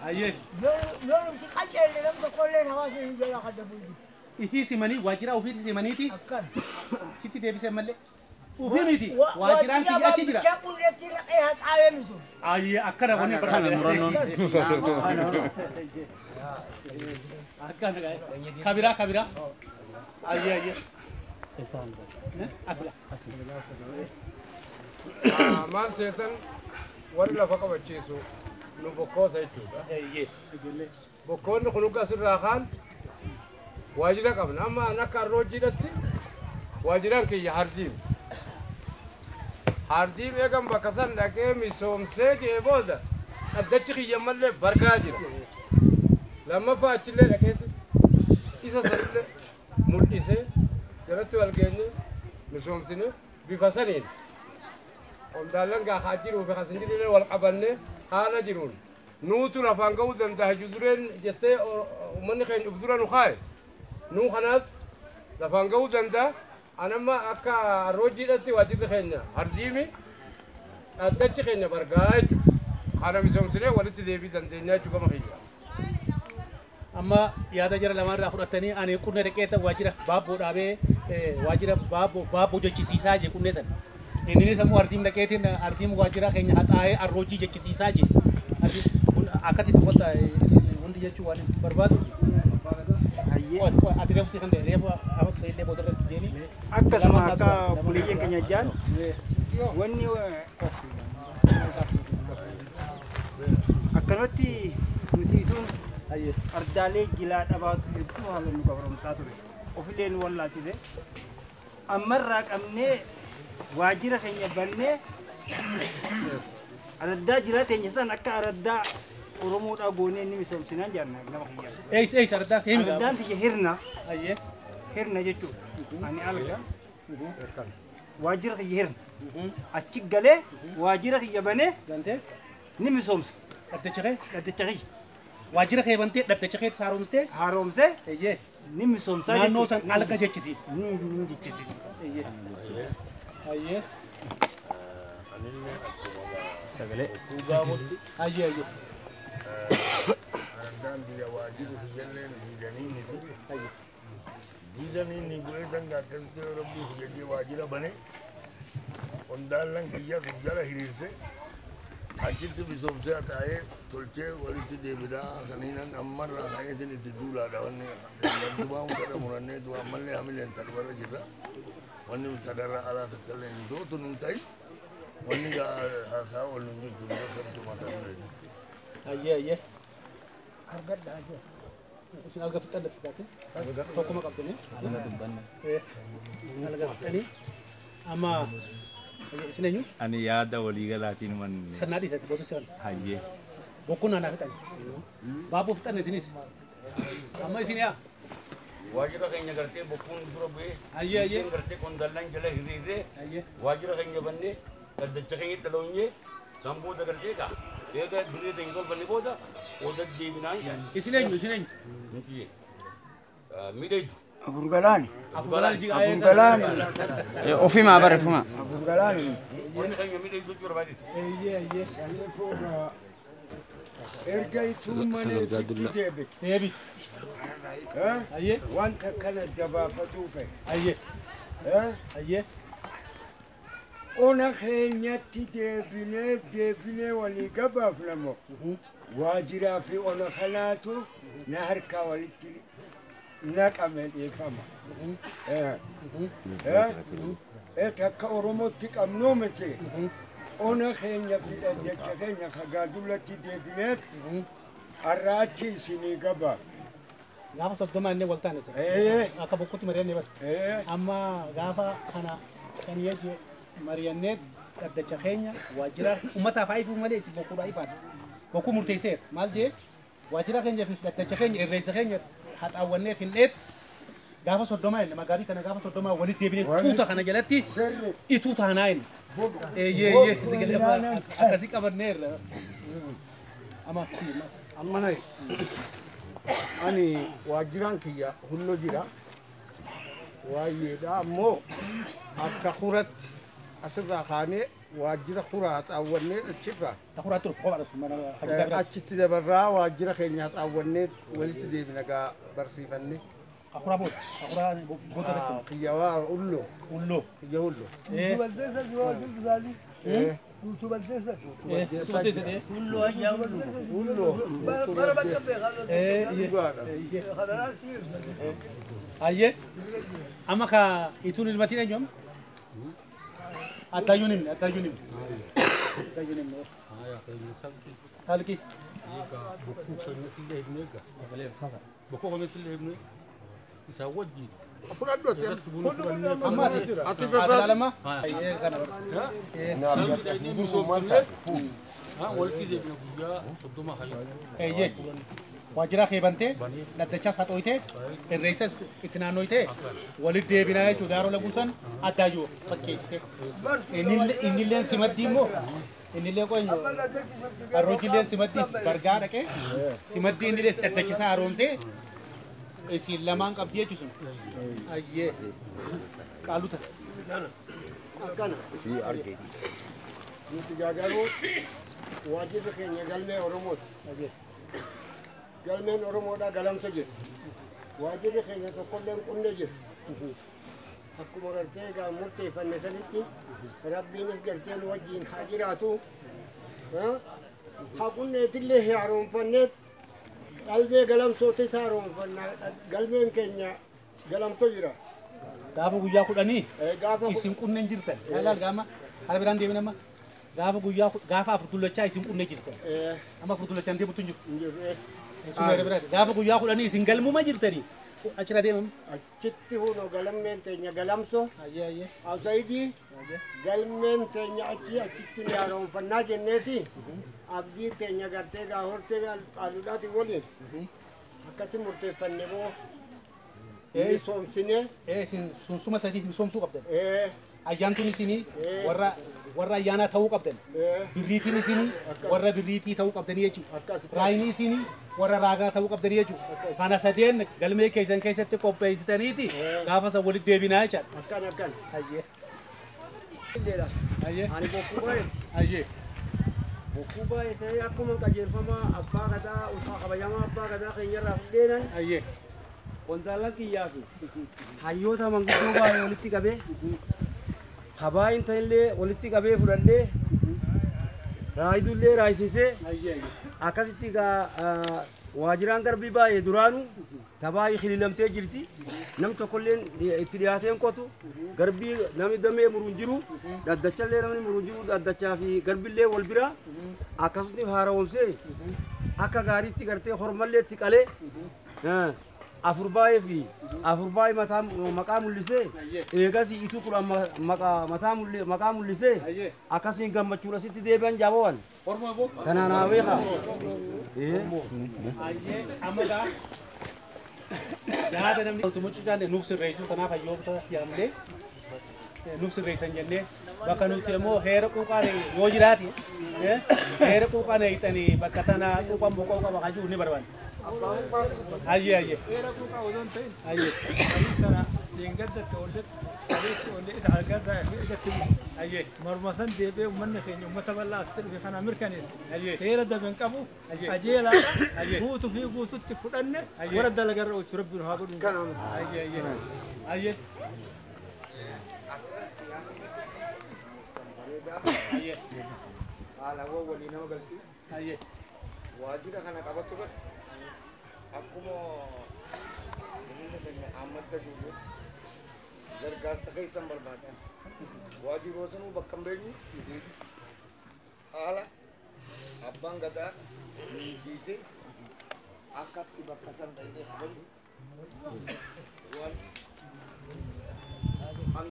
Ayyee. Yoo nuti qaceelle nam tokkolleen hawaasni nu jalaa kaddabu jiru. Ifii simanii waajjira ofiitti simaniiti. Akkan. Sitti deebisee malee. Ofii miti. Waajjiraan kiyya achi jira. Waajjira qulleetti naqee haxaa'ee misu. Ayyee akkana wanni barbaade. Akkana kabiraa kabiraa. Ayyee ayyee. Asla. Maal seetan warri lafa qabachiisu nu bokkoota jechuudha. Bokkoonni kun hoggaa asirraa kaan waajjira qabna. Amma an akka arroojjiidhatti waajjiraan kiyya hardiim. Hardiim eegan bakka san dhaqee misoomsee jee booda addachi kiyya mallee bargaa jira. Lammaffaa achillee dhaqeeti isa sanillee mul'isee jalatti wal geenye misoomsine bifa saniin qondaallan gaa haa jiruu fi kasin jirullee wal qabannee haala jiruun nuutu lafaan ga'uu danda'a judureen jettee uummanni keenya uf dura nu kaaye nuu kanaatu lafaan ga'uu danda'a. Anamma akka arroojjiidhatti waajjirri keenya hardiimi addachi keenya bargaa jechuudha. Kana misoomsinee walitti deebii dandeenya jechuudha gama kiyya. Amma yaada jara lamaarraa fudhatanii ani qunna dhaqeeta waajjira baabboo dhaabee waajjira baabboo baabboo jechisiisaa jee qunnee sana. Inninis ammoo ardiim dhaqeetiin ardiim waajjira keenya haxaa'ee arroojii jechisiisaa jee. Akkatti tokkotti isin hundi jechuu waan barbaadu. Ati reefu si kan ta'e reefu afaan illee boodarra jeeni. Akkasuma akka buleeyyiin keenya jaan wanni akkanatti nuti ituun ardaalee jilaa dhabaatu hedduu haala nu qabaromsaa ture. Ofillee nu wallaalchise. Ammarraa qabnee waajjira keenya bannee araddaa jilaa teenya san akka araddaa Oromoodhaa goonee inni misoomsinaan jaanna nama kiyyaa. Ees ees araddaa himi. Araddaan tiyya hirna. Hirna jechuudha. Ani alga. Waajjira kiyya hirna. Achi galee waajjira kiyya banee ni misoomsa. Dhaddacha kee? Dhaddacha kiyya. Waajjira kee bantee dhaddacha keetti haaromsitee? Haaromsee. Ni misoomsaa jechuudha. Naannoo san alga jechisiif. Ni jechisiisa. Ayyee. Anillee akkuma Sagalee. Ayyee ayyee. Araddaan biyya waajjiru kiyyallee diidanii miti. Diidanii ni bu'ee danga akkasitti yoo rabbii kiyya waajjira bane qondaallan kiyya jala hiriirse achitti misoomsee taa'ee tolchee walitti deebidaa saniinan ammarraa ka'eetiin itti duulaadha wanni dubaa hunda murannee du'a ammallee hamileen tadubarra jirra. Wanni tadarra alaa takkallee hin dootu nun ta'in wanni haasaa ol nun jirtu dura sabtu mataa duree. Ayyee ayyee. Argadha ayyee. Isin alga fixan dha fakkaate. Tokkuma qabdanii. Alga dubbanna. Alga fixanii. Amma isin eenyu? Ani yaada waliigalaatiin man. Sannaa dhiisatti booda si'an. Hayyee. Bokkuun naannaa fixan. Baabboo fixan isinis. Amma isin yaa. Waajjira keenya gartee bokkuun dura bu'ee. Ayyee ayyee. Gartee qondaallan jala hiriirree. Ayyee. Waajjira keenya bannee dhaddacha keenya dhaloonyee san booda gartee gaa. Eega dirree teenya tolfanne booda oda deebinaan jedhan. Isin eenyu isin eenyu? Nuti miidhagdu. Afur galaani. Afur galaani. Afur galaani. Ofimaa bare ofimaa. Afur galaani. Wanni keenya miidhagdu jechuu barbaadeeti. Eeyyee ayyee. Erga isuun mana ifitti deebi. Deebi. Ayyee. Wanta kana jabaafatuu fedhe. Ayyee. Ayyee. Ona keenyatti deebinee deebinee walii gabaafna moo waajiraa fi ona kanaatu na harkaa walitti naqame dhiifama. Takka Oromootti qabnuu miti. Ona keenya fi dhaddacha keenya kagaadullatti deebineet har'a achi isinii gabaaf. Gaafa 30 inni wal taane sana. Akka bokkutti mari'annee bara. Amma gaafa kana sanii jee mari'annee dhaddacha keenya waajjira uummataaf haa ifuu malee isin bokkuudhaa ifaadha. Bokkuu murteesseera. Maal jee waajjira keenya fi dhaddacha keenya irreessa keenya haxaawwannee finneet gaafa 30 inni magaalii kana gaafa 30 walitti deebinee tuuta kana jalatti ituu taanaa inni. Eeyyee eeyyee akkasii qabanneerra. Amma si Amma nayi. Ani waajjiraan kiyya hullo jira. Waayyeedha ammoo akka huratti asirraa kaanee Waajjira kuraa xaawwannee achirraa. Kuraa ture kophaadha sun mana hajjaa biraati. Achitti dabarraa waajjira keenya xaawwannee walitti deebina gaa barsiifanne. Kuraa booda kuraa booda irratti. Kiyya waa ulloo. Ulloo. Kiyya ulloo. Guutuu balteessa si waa jiru isaanii. Guutuu balteessa. Ulloo ayyaa ulloo. Bara bakka beekaa. Kanarraa si ibsa. Ayyee amma ka ituun ilmatiin eenyu amma? Attayyuun himne attayyuun himne. Attayyuun himne. Salki. Bokkuu keenyatti illee himne isaa wajjin. Amma ati ati lama. Ayyee kana. Walitti deebina guyyaa 30 hayya. Eeyyee. Waajjira keebantee dhaddachas haxooytee irreessas itti naannoytee walitti deebinaa jechuudha daaroo laguusan addaayyoo fakkeessite. Innilleen simaddii immoo innillee qo'eenyu arroojilleen simaddii bargaa dhaqee simaddii innillee dhaddachisaa haroomsee isin lamaan qabdii jechuun sun. Ayyee qaaluta. Akkana. Nuti garuu waajjirri keenya galmee Oromooti. Galmeen Oromoodhaa galamsa jira. Waajjirri keenya tokkollee hin qunne jira. Akkuma gartee egaa murteeffanne sanitti Rabbiinis gartee nu wajjin haa jiraatu. Haa qunneetillee haaromfanneet qalbee galamsootis haaromfanna galmeen keenya galamso jira. Gaafa guyyaa 10 isin qunneen jirtan. Ilaal gaama haala biraan deemin amma. Gaafa guyyaa gaafa 4 dullachaa isin qunne jirtan. Amma 4 dullachaan deemutu hin jiru. Gaafa guyyaa 10 isin galmuma jirtanii achirra deemam. Achitti hunoo galmeen teenya galamso. Awsaayidii galmeen teenya achi achitti ni haaromfannaa jenneeti. Abdii teenya gartee gaa hortee qaaluudhaati waliin akkasi murteeffanne boo misoomsine. Isin sunsuma sadiif misoomsuu qabdan. Ayyaantuun isinii warra ayyaanaa ta'uu qabdan. Birriitiin isinii warra birriitii ta'uu qabdanii jechuudha. Raayinii isinii warra raagaa ta'uu qabdanii jechuudha. Kana sadeen galmee keessan keessatti qopheessitaniiti gaafa san walitti deebinaa jechaadha. Akkan akkan. Ayyee. Ayyee. Ani bokkuu baay'eeti. Ayyee. Bokkuu baay'ee ta'ee akkuma qajeelfama abbaa gadaa ulfaa kabajamaa abbaa gadaa keenyarraa fudheenan. Ayyee. Qondaalan kiyyaa fi hayyoota manguddoo baay'ee walitti qabee habaayin ta'illee walitti qabee fudhadhee raayidullee raayisisee akkasitti waajjiraan garbii baay'ee duraanuu tabaayii xililamtee jirti namni tokkollee itti dhiyaateen qotu garbii namni damee muruun jiru dhaddachallee namni muruun jiru dhaddachaa fi garbillee wal bira akkasumatti haaromsee akka gaariitti gartee hormallee itti qalee 4 baay'ee fi 4 baay'ee mataa maqaa mul'isee eegas ituu 10 maqaa maqaa mul'isee akkasiin gammachuun asitti deebi'an jaabawan. Tanaan haa beekaa. Ayyee amma gaa yaada namni tumucuu jaalle nuuf sirreessuu kanaaf hayyoota yaamnee nuuf sirreessan jennee bakka nuti immoo heera quuqaan yoo jiraate heera quuqaan eegxanii bakka tana quuqaan boqoo qaba hajuu ni barbaanna. Ayyee ayyee. Heera quuqaa odoo hin ta'in. Ayyee. Kana deenggaddatti oolletti qabeetti oollee ita argaa irratti Ayyee. Morma san deebi'ee uummanni keenya uummata bal'aa asitti dhufe kana mirkaneesse. Ayyee. Heera daben qabu ajeelaadha guutuu fi guututti fudhanne warra dalagarra oolchu rabbiin haa godhu. Ayyee ayyee. Ayyee. Ayyee. Haalawwan walii nama galchu. Ayyee. Waajjira kana qabatu irratti akkuma humna keenya ammatti shuubetti gargaarsa keessan barbaadan. Waajjiroo sanuu bakka hin beeknu haala abbaan gadaa miidhiisee akkatti bakka san dhaqnee waan